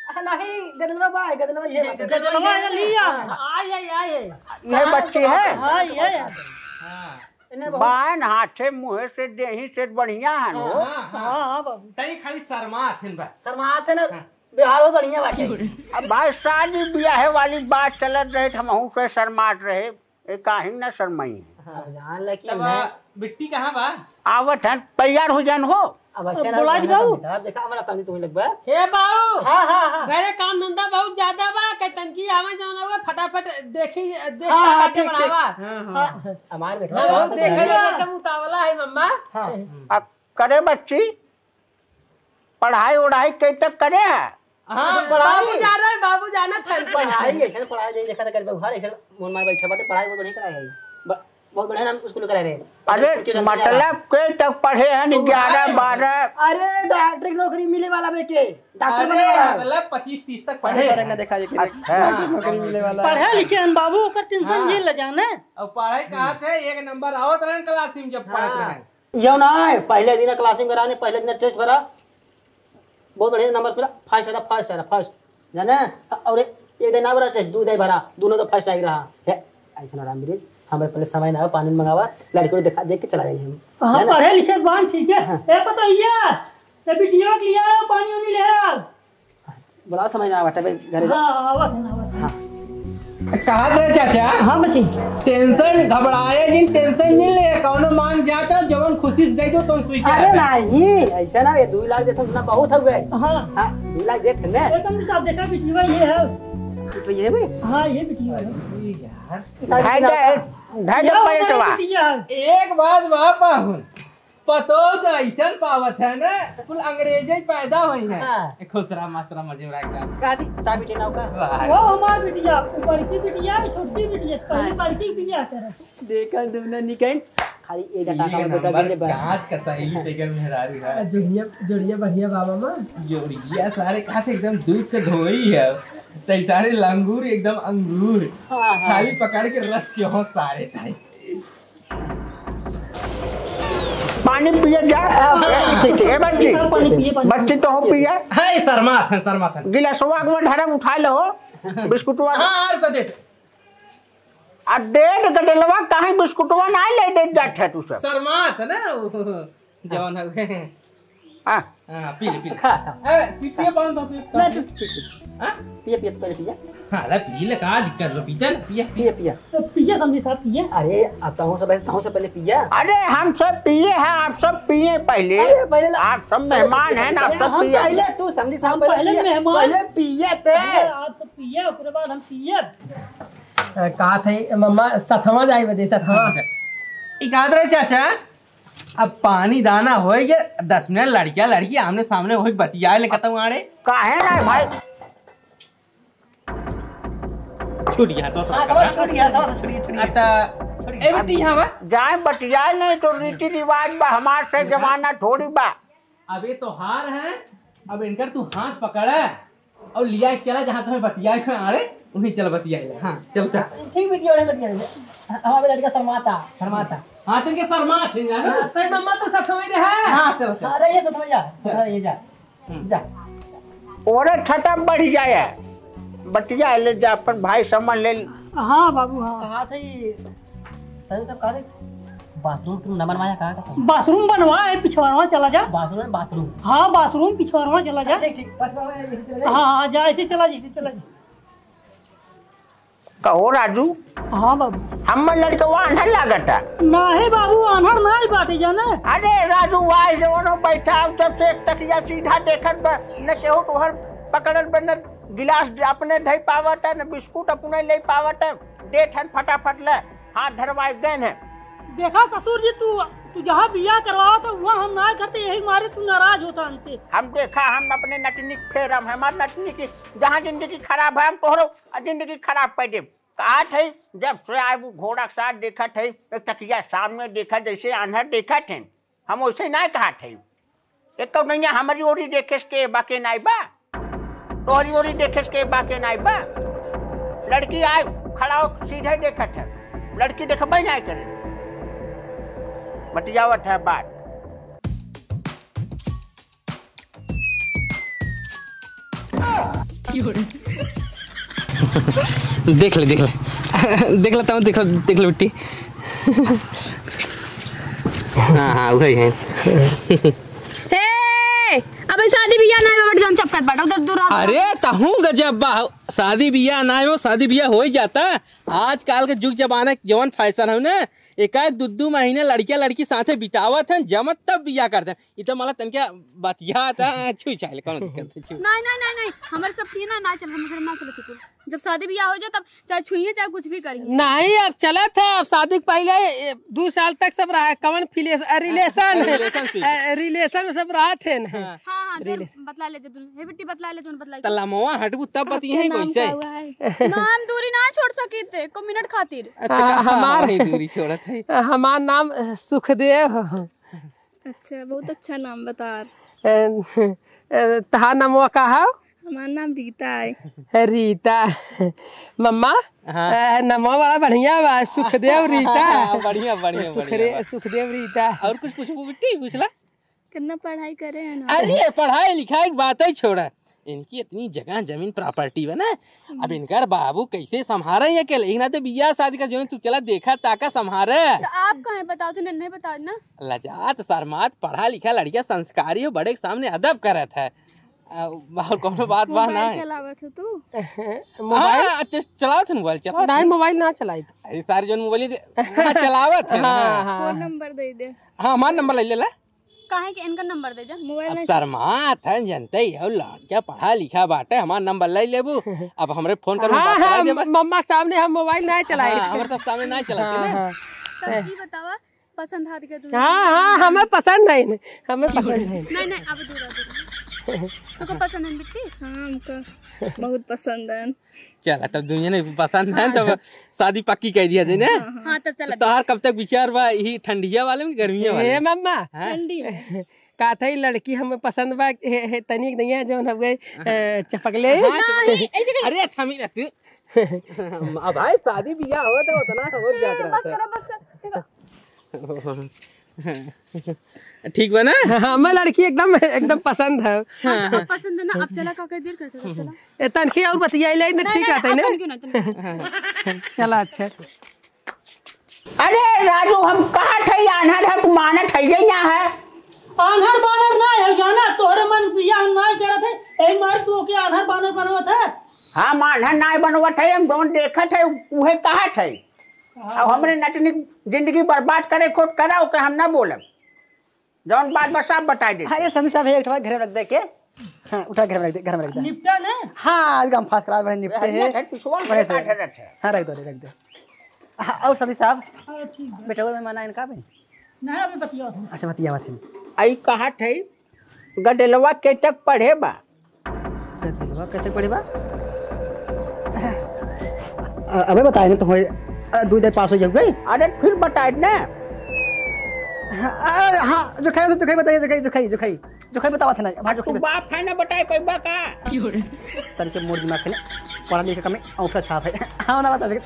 आ, नहीं, गदेलवा बा, गदेलवा ये बा। गदेलवा ये लिया। आए, आए, आए। ये बच्ची है? हाँ, ये है। हाँ। इन्हें बहुत बाएन हाथे मुँहे से देही से बढ़िया है वो। हाँ, हाँ, हाँ। हाँ, हाँ, बाबू। तनी खाली शर्मात हन बस। शर्मात है ना, हाँ। व्यवहार बहुत बढ़िया बाटे। अब भाई शादी ब्याह वाली बात चलत रहे, हमहू से शर्मात रहे। ए, काहे न शर्माई? हाँ। अब जान ले कि तब मैं बिट्टी कहाँ बा? आवत हन, तैयार हो जान हो। अब ऐसे अब ना, बोला जी ना, बाबू। ना, देखा, हमारा सामने तुम्हें लगबा। हे बाबू। हाँ, हाँ, हाँ। घरे काम धंधा बहुत ज्यादा बा, कई तनकी आवे जौन हुए, फटाफट देखी, देख हाँ, हाँ, काटे ठीक, ठीक। बढ़ावा। हाँ, हाँ। हाँ, हमार बेटा हाँ, बात देखे है। बा, एकदम उतावला है मम्मा। हाँ। अब करे बच्ची, पढ़ाई वढ़ाई कई तक करे है? हाँ, पढ़ाई। बाबू जा रहे, बाबू जाना था। पढ़ाई, ऐसे पढ़ाई नहीं देखा था, घर पे घर ऐसे मन मार बैठे बाटे, पढ़ाई बहुत बढ़िया कराए है। ब-, बहुत बढ़िया नाम स्कूल कराए रहे। अरे, मतलब के तक पढ़े हैं, नहीं, ग्यारह, बारह। अरे, डॉक्टर की नौकरी मिले वाला बेटे, डॉक्टर अरे, बने वाला। मतलब पच्चीस तीस तक पढ़े पढ़े हैं। ना देखा ये कि अच्छा। डॉक्टर की नौकरी मिले वाला है। पढ़े लिखे हैं बाबू, ओकर टेंशन हाँ। झेल ले जाने। और पढ़ाई कहाँ थे, एक नंबर आवत रहन क्लास में जब पढ़त हाँ। रहे। यो ना है, पहले दिन क्लासिंग कराने, पहले दिन टेस्ट भरा, बहुत बढ़िया नंबर मिला, फर्स्ट आया, फर्स्ट आया, फर्स्ट, जाने? और एक दिन ना भरा टेस्ट, दो दिन भरा, दोनों तो फर्स्ट आई रहा। हे, ऐसा ना राम बिरेन, हमारे पहले समय ना हो, पानी मंगावा, लड़के को दिखा, देख के चला जाइए हम, हाँ, जाने? पढ़े लिखे बान ठीक है। हाँ। ए, पता ये, ये बिटिया के लिए आओ, पानी उनी ले आओ। बुलाओ, समय ना बाटे बे, घरे जा। हाँ, आवत है, आवत है। हाँ। कहा दे चाचा? हाँ, बच्ची। टेंशन, घबराए जिन, टेंशन नहीं ले, कौनो मांग जाता, जवन खुशी से दे दो, तुम स्वीकार अरे कर। नहीं, ऐसा ना, ये दो लाख देते ना बहुत हो गए। हाँ। हाँ, दो लाख देते ना। एकदम साहब देखा, बिटिया ये है। तो ये भी? हाँ, ये बिटिया है। अरे यार। ढाई दे, ढाई दे ये पैंट हमारी बा। बिटिया है। एक बात बा पाहुन, पतोह तो ऐसन पावत है ना, कुल अंग्रेजे पैदा होई है। हाँ। ए, खुश रहा, मस्त रहा, मजे में रहा एकदम। काथी, ता बिटिया नाव का? वाह। वो हमार बिटिया, वो बड़की बिटिया है, छोटकी बिटिया, पहले अच्छा। बड़की बिटिया करे। देखा, दोनों निकल, खाली एक डंडा ये का नंबर बेटा के बस। काज का सहेली तेकर मेहरारू है। जोड़िया, जोड़िया बढ़िया बाबा माँ। जोड़िया सारे कहा थे एकदम दूध से धोई है, तै सारे लंगूर एकदम अंगूर, हाँ, हाँ। खाली पकड़ के रस के हो सारे ताई। पानी पिए जा। हाँ, ठीक, ठीक। ए बच्ची, पानी पिए, पानी बच्ची पिए। तो हो पिए। है, शर्मात है, शर्मात है। गिलासवा के ढरम उठा लो, बिस्कुटवा। हाँ, और को दे। आ डेढ़ गडलवा काहे बिस्कुटवा ना ले दे जात है तू सब? शर्मात है ना, वो जवान है। हाँ। हाँ, पी ले, पी ले। खा, खा। ए, पी, पिए, पान दो, पिए, ना, पान। ठीक, ठीक, ठीक। हाँ? पिए, पिए, तो पहले पिए। हाँ, ले, पी ले, का दिक्कत बा? पीते ना, पिए, पिए। पिए, पिए। तो पिए, समझी साहब, पिए। अरे, अब तहूँ से पहले, तहूँ से पहले पिए। अरे, हम सब पिए हैं, आप सब पिए पहले। अरे, पहले ला-, आप सब मेहमान हैं ना, आप सब हम पिए। पहले, तू समझी साहब, हम पहले पहले पिए। मेहमान। पहले पिए ते। पहले आप सब पिए, ओकरे बाद हम पिए। अ, का थे, मम्मा, सथवा जाए बदे, सथवा। अच्छा। ई का रहे, चाचा? अब पानी दाना होई गे, दस मिनट लड़किया लड़की आमने सामने होई बतियाए ले कतहु आड़े। काहे ना भाई? छूट गया तो हाँ, तो छूट गया, तो छूट गया, छूट गया। अता, ए बेटी, यहाँ बा। जाए बतियाए नहीं तो रीति रिवाज बा, हमार से जमाना थोड़ी बा। अब ये तोहार है, अब इनकर तू हाथ पकड़ा। और लिया चला जहाँ तुम्हें बतियाए के आड़े, उन्हीं चल बतियाए ले। हाँ, चल, चल। ठीक बिटिया, ओढ़े बिटिया, हमारे लड़का शर्माता, शर्माता। हाँ, तो इनके शर्मात है, जानो? हाँ। तई मम्मा तो साथ में दे है। हाँ, चल, चल। अरे, ये साथ में जा, चल। साथ में ये जा। हम्म। जा। ओरे छटा बढ़ जाए, बतिया ले जा, अपन भाई समझ ले। हाँ बाबू, हाँ। कहा थे ये? सर, सब कहा थे, बाथरूम तुम न बनवाया, कहा था? बाथरूम बनवा, ए, पिछवाड़वा चला जा। बाथरूम, बाथरूम। हाँ, बाथरूम पिछवाड़वा चला जा। ठीक, ठीक, बस बाबा, यही चला जा। हाँ, हाँ, जा, ऐसे चला जा, ऐसे चला जा। कहो राजू। हाँ बाबू। हमर लड़कवा आन्हर लागता। नाही बाबू, आन्हर नाही बाटे जाने। अरे राजू, वाह, जवनो बैठा, जब से एक टकिया सीधा देखत बा, न केहू तोहर पकड़ल बा, न गिलास अपने धई पावत है, न बिस्कुट अपने ले पावत है। दे ठन फटाफट ले, हाथ धरवाए देन है। देखा ससुर जी, तू, तू जहाँ बियाह करवावत है, वहाँ हम ना करते, यही मारे तू नाराज होता हमसे। हम देखा, हम अपने नटनी के फेरम है, हमार नटनी की जहाँ जिंदगी खराब है, हम तोहरो जिंदगी खराब कर देब। कहा थे, जब से आए वो घोड़ा के साथ देखा थे, एक टकिया सामने देखा, जैसे आन्हर देखा थे, हम वैसे ना कहा थे। एक तो नहीं हमरी ओरी देखे के बाके नाई बा, तोहरी ओरी देखे के बाके नाई बा। लड़की आए खड़ा हो सीधे देखत है, लड़की देखबे नाई करे। बतियावत है बात। देख ले, देख ले। देख ले, तब देख ले, देख ले बिट्टी। हाँ, हाँ, वही है। हे, अबे शादी बियाह नाई बा, जौन चपकत बाटा, उधर दूर रहो। अरे, तहूँ गजब बा। शादी बियाह नाई हो, शादी बियाह हो ही जाता। आजकल के जुग जमाना के जौन फैशन है ना, एकाएक दू दू महीने लड़किया लड़की साथे बितावत हैं, जमत तब बियाह करते हैं। ई तो मला तनके बतियात है, छुई छाई ले, कौन दिक्कत है, छुई। नहीं, नहीं, नहीं, नहीं, हमारे सब की ना, ना चल, हम घर ना चलते कुल। जब शादी बियाह हो जाए, तब चाहे छुइए, चाहे कुछ भी करिए। नहीं, अब चलत है, अब शादी के पहले, ए, दू साल तक सब रहा, कौन फिले-, अ, relation, relationship। अ, relation में सब रहत है ना। हाँ। हाँ, हाँ, जो relation। बतला ले, जो दुल्हन, हे बिट्टी, बतला ले, जो बतलाई। त लमवा हटबू तब आपके बतिये नाम कैसे? का हुआ है? नाम दूरी ना छोड़ सकी थे, एको मिनट खातिर। अ, त हाँ, का हमार, वही दूरी छोड़त है। हमार नाम, अ, सुखदेव ह। अच्छा, बहुत अच्छा नाम बता। अ, अ, तहार नामवा का है? हमार नाम रीता है। रीता। मम्मा, हाँ। अ, नामवा बड़ा बढ़िया बा, सुखदेव रीता। बढ़िया, बढ़िया, सुखरे-, बढ़िया बा। सुखदेव रीता। और कुछ पूछबू बिट्टी, पूछला? कितना पढ़ाई करे हैं ना? अरे, पढ़ाई लिखाई की बात ही छोड़ा। इनकी इतनी जगह जमीन property बा ना, अब हम्म। इनकर बाबू कैसे संभारे ये अकेले? इतना तो बियाह शादी का जो तू चला देखा ताका संभारे। तो आप कहें बताओ थे, नहीं बताओ ना। लजात शर्मात पढ़ा लिखा लड़किया संस्कारी हो, बड़े के सामने अदब करत है। आ, और कौनो बात बा ना mobile है। चलावत हो तू? Mobile? हाँ, अच्छा, चलावत है mobile, चलावत नहीं, है। Mobile ना चलाई। अरे सारे जौन mobile दे, हाँ, चलावत है ना। हाँ, हाँ। फोन नंबर दे दे। हाँ, हमार नंबर ले लेला। काहे के इनका नंबर दे दे, mobile अब नहीं। शर्मात है, जनते ही हो, लड़किया पढ़ा लिखा बाटे, हमार नंबर ले लेबू। अब हमरे फोन करू, हाँ, बात करा हाँ, देबा। मम्मा के सामने हम mobile ना चलाए। हाँ, हमरे सब सामने ना चलाते हाँ, ना। हाँ। तब ई बतावा, पसंद हाथ के दूर? हाँ, हाँ, हमें पसंद है, हमें पसंद है। नहीं, नहीं, अब दूर, दूर। तुमको पसंद है बिट्टी? हाँ, हमको बहुत पसंद है। चला, तब दुनिया में पसंद है, हाँ, तब शादी पक्की कर दिया जाए ना। हाँ, हाँ, तब चला। तो तोहार कब तक विचार बा, यही ठंडिया वाले में, गर्मिया वाले ए में? मम्मा। हाँ? ठंडी में। का था, ई लड़की हमें पसंद बा, हे, हे, तनिक नहीं है, जौन हवे, हाँ। ए, चपकले। हाँ, नहीं, चपकले। ऐसे नहीं। अरे, थमी रह तू। अब भाई, शादी बियाह हो तो उतना हो जात ए, बस रहता है। करो, बस करो। ठीक बा ना? हाँ, हमें लड़की एकदम, एकदम पसंद है। हाँ, हाँ। पसंद है ना, अब चला, का कर देर करते हो, चला। ए, तनखी और बतियाई ले, नहीं, ठीक नहीं, रहता है अब ना? तनखी ना, तनखी। चला, अच्छा। अरे राजू, हम कहत है, आन्हर है, तू मानत है, ये ना है। आन्हर बानर ना है, जाना, तोहरे मन बियाह ना करत है, एक बार तू ओके आन्हर बानर बनवत है। हम आन्हर ना बनवत है, हम जौन देखत है, उहे कहत है। हाँ। अब हमरे नटनी जिंदगी बर्बाद करे खोट करा, ओके हम ना बोलब। जौन बात बस आप बताई दे। अरे संदीप साहब, एक ठो घर में रख दे के। हाँ, उठा घर में रख दे, घर में रख दे। निपटा ना? हाँ, एकदम first class, बड़े निपटे हैं। है, पिछुआ में बड़े से। काट रखे हैं। हाँ, रख दो, रख दो। हाँ, और संदीप साहब, हाँ, ठीक है। बेटवा में मना इनका भी? ना, अभी बतिया था। अच्छा, बतिया बात है। आई कहा थे, गदेलवा के तक पढ़े बा? गदेलवा के तक पढ़े बा? अ-, अबे बताए ना तो होए, अ, दुई दाई पास हो जाओगे। अरे फिर बताए ना। हाँ, अ, हाँ, जो खाए, जो खाए बताइए, जो खाए, जो खाए, जो खाए, जो खाए बतावा थे ना, भाई, जो तू खाए बता- बाप है ना, बताए पैबा का? तन के मोर दिमाग है ना, पढ़ा लिखा कमी, औंठा छाप है। हाँ, ना बता सके।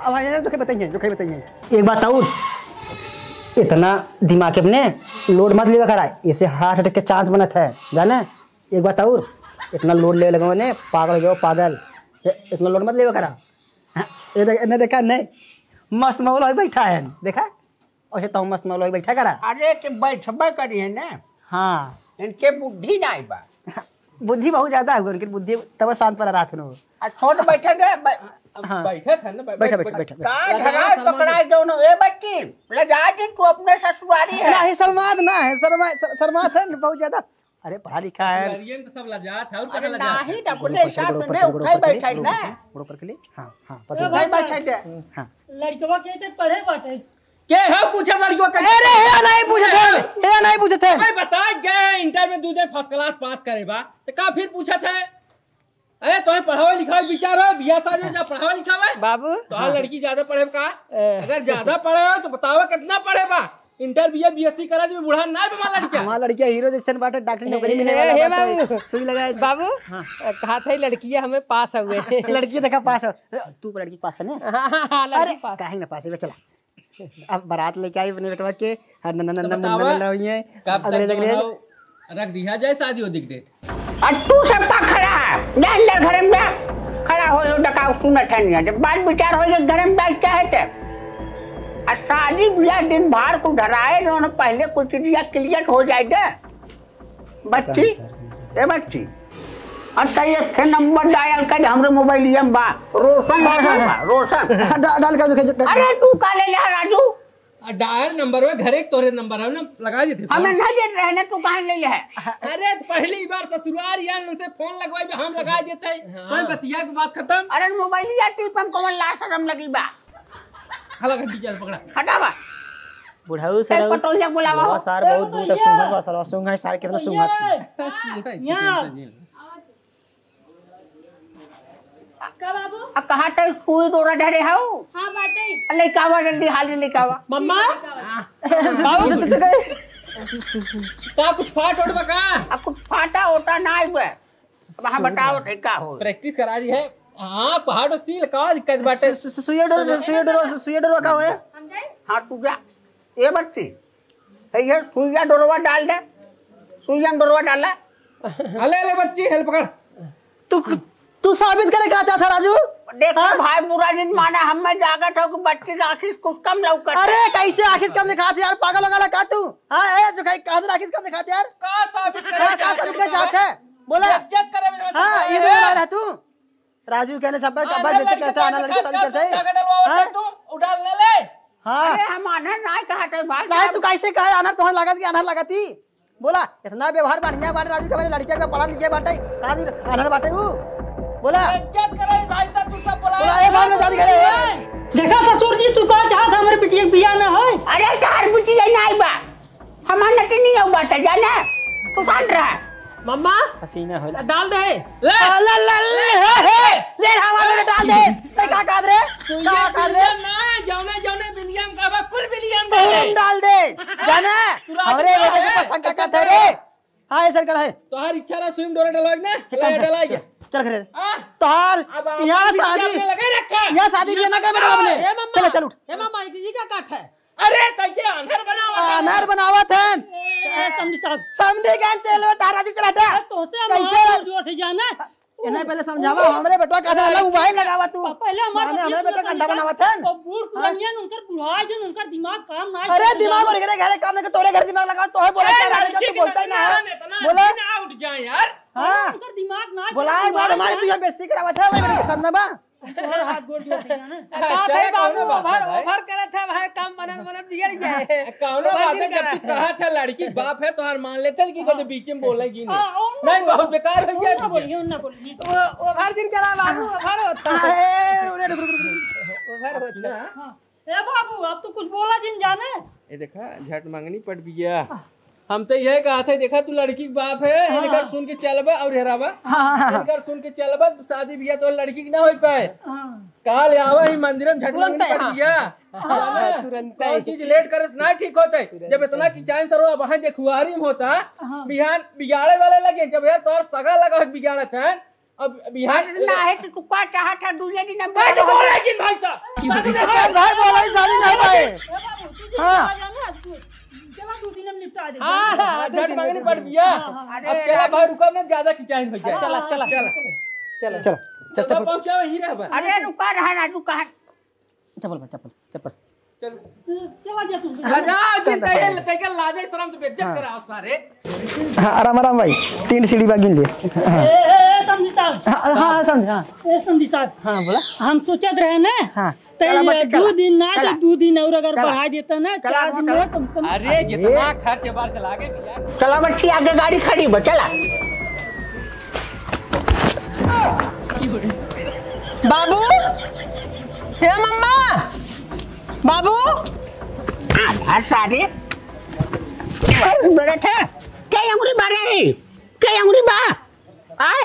अब भाई, जो खाए बताइए, जो खाए बताइए। एक बात और, इतना दिमाग अपने load मत लेवा करा, इसे heart attack के chance बनत है, जाने? एक बात और, इतना load लेवे लगे ने, पागल हो जाओ, पागल। ए, इतना load मत लेवे करा। हाँ, ये देख, इन्हें देखा नहीं, मस्त मौला होई बैठा है, देखा? और ये तो मस्त मौला होई बैठा करा। अरे, तो बैठबे करी है ना। हाँ। इनके बुद्धि नहीं बा। बुद्धि बहुत ज्यादा है उनकी, बुद्धि तब शांत पर रात में। आ, छोट बैठे दे, बै-, हाँ। बैठे थे ना, बै-, बैठा, बैठ-, बैठा, बैठा, बैठा। का लजा धराए शर्मा पकड़ाए दोनों, ए बच्ची, लजा दिन तू अपने ससुरारी है। नहीं, शर्मात ना है, शर्मा-, शर-, शर्मात है ना बहुत ज्यादा। अरे पढ़ा लिखा है। ससुरारिये में तो सब लजात है, और अरे कहाँ लजात है? नहीं, तो अपने हिसाब से नहीं उठाई बैठाई ना। गोड़ ऊपर के लिए। हाँ, हाँ, पता ए लगा। उठाई भाई बैठाई दे। हाँ। लड़कवा के तक पढ़े बाटे। के है पूछे लड़कवा के? अरे, हे नहीं पूछे थे, हे नहीं पूछे थे। भाई बता गए हैं, इंटर में दू दिन first class पास करे बा, तो का फिर पूछा था? अरे, तोहे पढ़ावे लिखावे विचार हो, बियाह शादी हो, जा पढ़ावे लिखावे। बाबू। तोहार लड़की ज्यादा पढ़े का? ए। अगर ज्यादा पढ़े हो, तो बतावा कितना पढ़े बा? इंटर, बीए, बीएससी करा, जब बूढ़ा ना बे हमार लड़किया। हमार लड़किया हीरो जैसन बाटे, डॉक्टरी नौकरी ए, मिले ए, वाला हे बाटे, बाबू। सुई लगाए। बाबू, हाँ। कहत है लड़किया हमें पास हुए। लड़की देखा पास हो। अरे, तू लड़की पास है ना? हाँ, हाँ, हाँ, लड़की अरे, पास। काहे ना पास है, चला। अब बारात लेके आई अपने बेटवा के, हाँ, न, न, न, तो न, बतावा, मुन्ना लल्ला हुई है, कब तक अंग्रेज, जो अंग्रेज। है, रख दिया जाए शादी वादी के डेट। और तू सबका खड़ा है, जा अंदर घर में जा। खड़ा हो, यो डकाऊ सुनत है नहीं, जब बात विचार हो जाए घर में बैठ के है ते। और शादी ब्याह दिन भर को धराए, जो न पहले कुछ दिया क्लियर हो जाए दे। बच्ची, ए बच्ची, अच्छा, एक ठे नंबर डायल कर दे हमरे मोबाइलिया में बा, रोशन बाबू बा, रोशन। डा-, डायल कर दो, कर दो। अरे तू का ले ले राजू? आ, डायल नंबर वे घरे के तोरे नंबर है ना, लगा देते हमें फोन। नहीं देत रहे ना, तू कहाँ ले ले है? अरे तो पहली बार ससुराल यार उनसे फोन लगवाई बे, हम लगा देते हैं। हाँ। कोई बतिया की बात खत्म। अरे मोबाइलिया टिप हम कौन ला शरम लगी बा? हला घंटी चल पकड़ा। हटावा। बुढ़ऊ ए, सरऊ, पटोहिया बुलावा बुढ़ऊ हो। सार बहुत ए, दूर तक पटोहिया। सूंघत बा, सरवा सूंघ है, सार कितना सूंघत। पटोहिया। हाँ, हाँ। यहाँ। का बाबू? आ, कहाँ तक सुई डोरा धरे हऊ? हाँ, बाटे। आ, लेके आवा जल्दी, हाली लेके आवा। मम्मा? बाबू? तू, तू, तू गए? का कुछ फाट ओट बा का? आ, कुछ फाटा ओटा ना आइबे। अब हाँ, बताओ थे का हो? प्रैक्टिस करा दी है। हाँ, पहाड़ और सील का दिक्कत बाटे? सु-, सु-, सुइया डोर, सुइया डोर, सुइया डोर का होए? हाँ, तू जा। ए बच्ची, है ये सुइया डोरवा डाल दे। सुइया में डोरवा डाला। अले, अले बच्ची, हेल पकड़। तू, तू साबित करे का चाहत है, राजू? देखा हाँ? भाई, बुरा जिन माना, हम मैं जागत हो कि बच्ची के आँखी से कुछ कम लौकत है। अरे, कैसे आँखी से कम दिखात है यार, पागल हो गया का तू? हाँ, ए, जो कहीं कहा आँखी से कम दिखात है यार। का साबित करे हाँ, का चाहत साबित करे चाहत है? बोला। बेइज्जत करे मेरे हाँ, बच्चे ये तो को। बोला रहा तू। राजू कहने सब हाँ, बात बेइज्जत करता है, आना लड़की शादी करता है। धागा डलवावत हाँ? है तू, उड़ाल ले ले। हाँ। अरे, हम आन्हर नाय कहत है भाई। नाय, तू कैसे कहे आन्हर? तोहर लागत कि आन्हर लागत ही? बोला, इतना व्यवहार बढ़िया बाटे राजू के, हमारे लड़किया का पढ़ा लिखे बाटे, कहाँ दिन आन्हर बाटे ऊ? बोला। इज्जत करे भाई साहब, तू सब बोला। बोला, ए, भाग ना, जा घरे। देखा ससुर जी, तू का चाहत है, हमरे बिटिया के बियाह ना होय? अरे, तार बिटिया नाय बा। हमार नटी नहीं हो बाटे, जाने? तू शांत रह। मम्मा, हसीना होला। डाल दे। ले। आ, ले, ले, ले, हे, हे। ले, हमारे में डाल दे। मैं का कहत रे? तू का ये कहत रे? बिलियन ना, जौने, जौने बिलियन का बा, कुल बिलियन तू डाल दे। डाल दे। जाने? तू राजू हमरे का बेटे के है? पसंद का कहत है रे? हाँ, ऐसा कर है। तोहार इच्छा रहा, सुई में डोरा डलवाए ना? एक काम ले, कर, डला चल, गया। चल घरे। हाँ? तोहार अब आप यहाँ भी शादी, अपने लगे रखा। यहाँ शादी भी ना कर बेटा अपने। ए मम्मा। चल, चल उठ। ए मम्मा, ये का कहत है? अरे, तैके आन्हर बनावत है। आन्हर बनावत है। ए, समधी साहब। समधी के तेल में तारा जो चलाता। अरे, तोसे हम कैसे? और जोर से जाना। इन्हें पहले समझावा, हमरे बेटवा का अंदर मोबाइल लगावा तू। पहले हमारे माने बच्चे हमरे बेटवा का अंधा समझा। बनावत है। और बूढ़ हाँ? पुरनिया ने उनकर बुढ़ाई जो उनकर दिमाग काम ना अरे, करता दिमाग जाने। और घरे घरे काम नहीं, तोरे घर दिमाग लगावा, तो है बोला ए, क्या, लड़की तू के बोलता ही ना है। इतना बोला। दिन आउट जाए यार। हाँ। उनकर दिमाग ना बोला, एक बार हमारी तुझे बेइज्जती करावत है, वही बेइज्जती करना बा। तोहर हाथ गोड़ जोड़ दिया ना। अच्छा, का भाई चले, बाबू, कौनो बात ओवर, ना भाई। ओवर करत है भाई, काम बनत बनत बिगड़ जाए। कौनो ओवर बात दिन है, जब करा तू है। कहा था लड़की के बाप है, तो हार मान लेते हैं कि हाँ। कभी बीच में बोलेगी नहीं। हाँ, ओवर ना नहीं, बोलो। बहुत बेकार हो गया ओवर ना भैया। बोलिए, ओवर ना बोलिए। वो ओवर दिन करा बाबू, ओवर होता है। अरे, रुक, रुक, रुक, रुक। ओवर होता है। हाँ। ए बाबू, अब तो कुछ बोला जिन जाने। ए देखा, झट मंगनी पट बिया। हम तो यह कहा थे, देखा तू लड़की के बाप है, हाँ। इनकर सुन के चलबा और हेराबा। हाँ, हाँ, हाँ। इनकर सुन के चलबा, शादी बिया तो लड़की की ना हो पाए। हाँ। काल आवा ही मंदिर में झट तुरंत मंगनी है, पट हाँ। बिया। हाँ, जाने? तुरंत कौन है। चीज लेट करे से ना ठीक होते। तुरंत जब इतना है। कि चांस रहो, वहाँ देखुआरी में होता, हाँ। बिहान बिगाड़े वाले लगे, जब यार तोहर सगा लगा है बिगाड़त है, अब बिहान अरे ना है तो तू का चाहत है, दूजे दिन हम ए, तो बोल रहे जिन भाई साहब। शादी ना चल है। भाई, बोला ही शादी ना पाए। ए बाबू, तू जिन हाँ। निपटा जाना, तू चला दो दिन हम निपटा दे। हाँ, हाँ, हाँ, झट मंगनी पट बिया। हाँ, हाँ। अब अरे चला यार। भाई, रुको ना, ज्यादा खिंचाइन हो जाए। चला, चला। चला। चला। चला, चल, चल, चल। पहुंचाओ, ही रह बा। अरे रुका रहा ना, तू कहाँ चप्पल पहन, चप्पल, चप्पल। चल। चला जा तू। राजा, के तैके, तैके लाजे शरम से बेइज्जत हाँ। करा सारे। हाँ, आराम, आराम भाई। तीन सीढ़ी बा, गिन ले। हाँ। ए, ए, ए, समधी साहब। हाँ, हाँ, हाँ, समधी, हाँ। ए, समधी साहब। हाँ, बोला। हम सोचत रहे ना, हाँ। तो चला, ये बच्ची, दो चला। दिन ना, तो चला। दो दिन और अगर चला। बढ़ा देता ना, चला, चार दिन चला। में कम से कम। अरे, अरे। जितना खर्च बार चला के भैया। चला बच्ची, आगे गाड़ी खड़ी बा, चला। बाबू, हे मम्मा, बाबू। आ, आ सारे। बड़े थे, के अंगुरी बा रे? के अंगुरी बा? आय?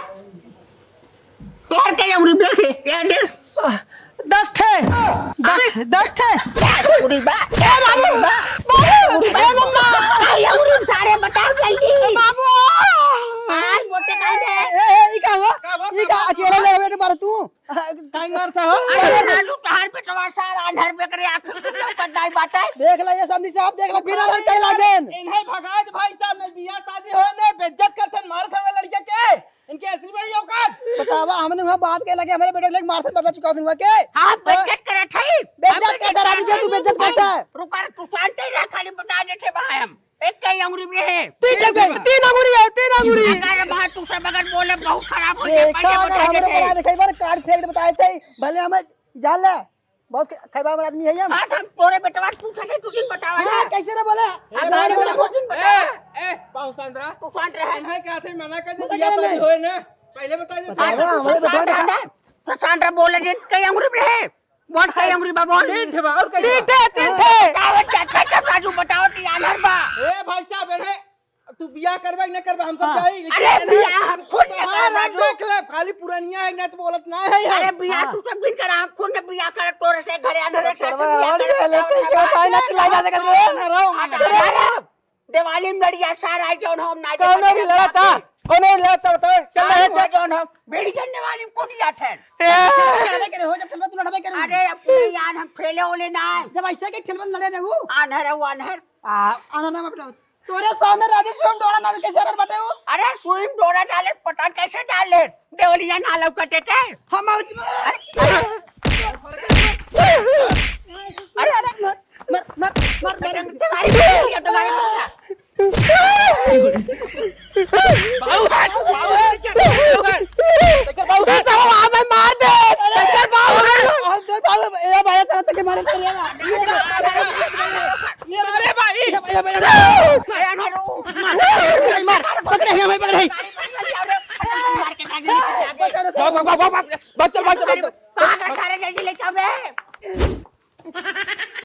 तोहर के अंगुरी देखे, ये देख। दस ठे, दस ठे, दस ठे। अंगुरी बा, ए बाबू, बाबू, ए मम्मा। ए अंगुरी सारे बताओ जल्दी। बाबू। आज मोटे काहे? ए, ए, ई का हुआ? ई का अकेला ले बेटे मार तू? काहे मारता हो? अरे राजू, तोहार बेटवा सार आन्हर बेकरे आँख में लौकत नाई बाटे। देख ला ये सब निशाब, देख ला, बिना लड़का ही लागेन। इन्हें भगाए दे भाई साहब, नहीं बियाह शादी होए, नहीं बेइज्जत करते, मार खावे लड़के के। इनके असली बड़ी औकात। बतावा, हमने वहाँ बात के लगे, हमारे बेटे के लेके मारते बदला चुका हुआ के? हम बेइज्जत करत हई। बेइज्जत हम करता राजू के, तू बेइज्जत करता है। रुका रे, तू शांत ही रह, खाली बता देते बा हम। एक कई अंगुरी में है। तीन जगह, तीन अंगुरी है, तीन अंगुरी। अगर वहाँ तू सब अगर बोले, बहुत खराब हो जाए, देखा, पहले अगर बता हमरे देते। बना देखे, एक बार काट फेंक दे, बताए थे, भले हमें जान ले, बहुत ख-, खैबा वाला आदमी है हम। हाँ, तो हम तोरे बेटवा पूछे नहीं, तू दिन बतावा हाँ, ना। कैसे रे बोले? ए, आज हमारे बाबू, बेटवा को दिन बतावा। ए, ए, बाबू सांद्रा, तू शांत रहे। हम है क्या थे, मना कर दे, बोला बियाह क्या शादी नहीं? होए ना, पहले बता दे। बतावा, हाँ, तो हमारे तू शांत बेटवा रहे। तो शांत रहे, बोले दिन कई अंगुरी में है। बोल, कई अंगुरी बा, बोल। तीन ठे बा, और कई तीन बा? ठे, तीन ठे। बताओ, चाचा, चाचा, राजू, बताओ, तो आन्हर बा। ए, भाई साहब, अरे, तू बियाह करबे कि ना करबे, हम सब हाँ। जाई, लेकिन अरे, अरे, बियाह हम खुद ना हाँ, करब, हम राजू। देख ले, खाली पुरनिया है, ना तो बोलत ना है यार। अरे, बियाह हाँ। तू सब दिन करा, हम खुद ने बियाह करब, तोरे से घरे आन्हर तो से करबे, बियाह और करब, ले लेते बताओ, हैं, ना बात ना है। चिल्ला जा सकत है। ना रहो, ना अरे, रहो। अरे, दिवाली में लड़िया सार आई जौन हम ना कौनो भी लड़ा था, कौनो भी लड़ा था, बताओ, चल रहे, हाँ, चल। जौन हम बीड़ी जलने वाली में कूद जात है। ए। लड़बे करे हो, जब ठेलबा तू लड़बे करे। अरे, अपने यार हम ठेले ओले ना है। जब ऐसे के ठेलबा लड़े रहू। आन्हर है वो आन्हर। आ, आन्हर ना मतलब। तोरे सामने राजू सुई में डोरा ना कैसे रख बटे हो? अरे, सुई में डोरा डाले, पता कैसे डाले? देवलिया ना लौकते के? हम आज अरे, अरे, अरे, मर, मर, मर, मर, मर। तुम्हारी, तुम्हारी, तुम्हारी। बाबू, बाबू, बाबू, बाबू, बाबू, बाबू, बाबू, मार दे। अरे, बाबू, हम तो बाबू, ए भाई, चलो, तके मारे, चलो, ये, ये, अरे भाई। ये, ये, ये, ये, मार, पकड़े, ये भाई, पकड़े। भाग, भाग, भाग, भाग, भाग, चल, भाग, चल, भाग, चल। कहाँ का सारे जल्दी लेके आओ बे?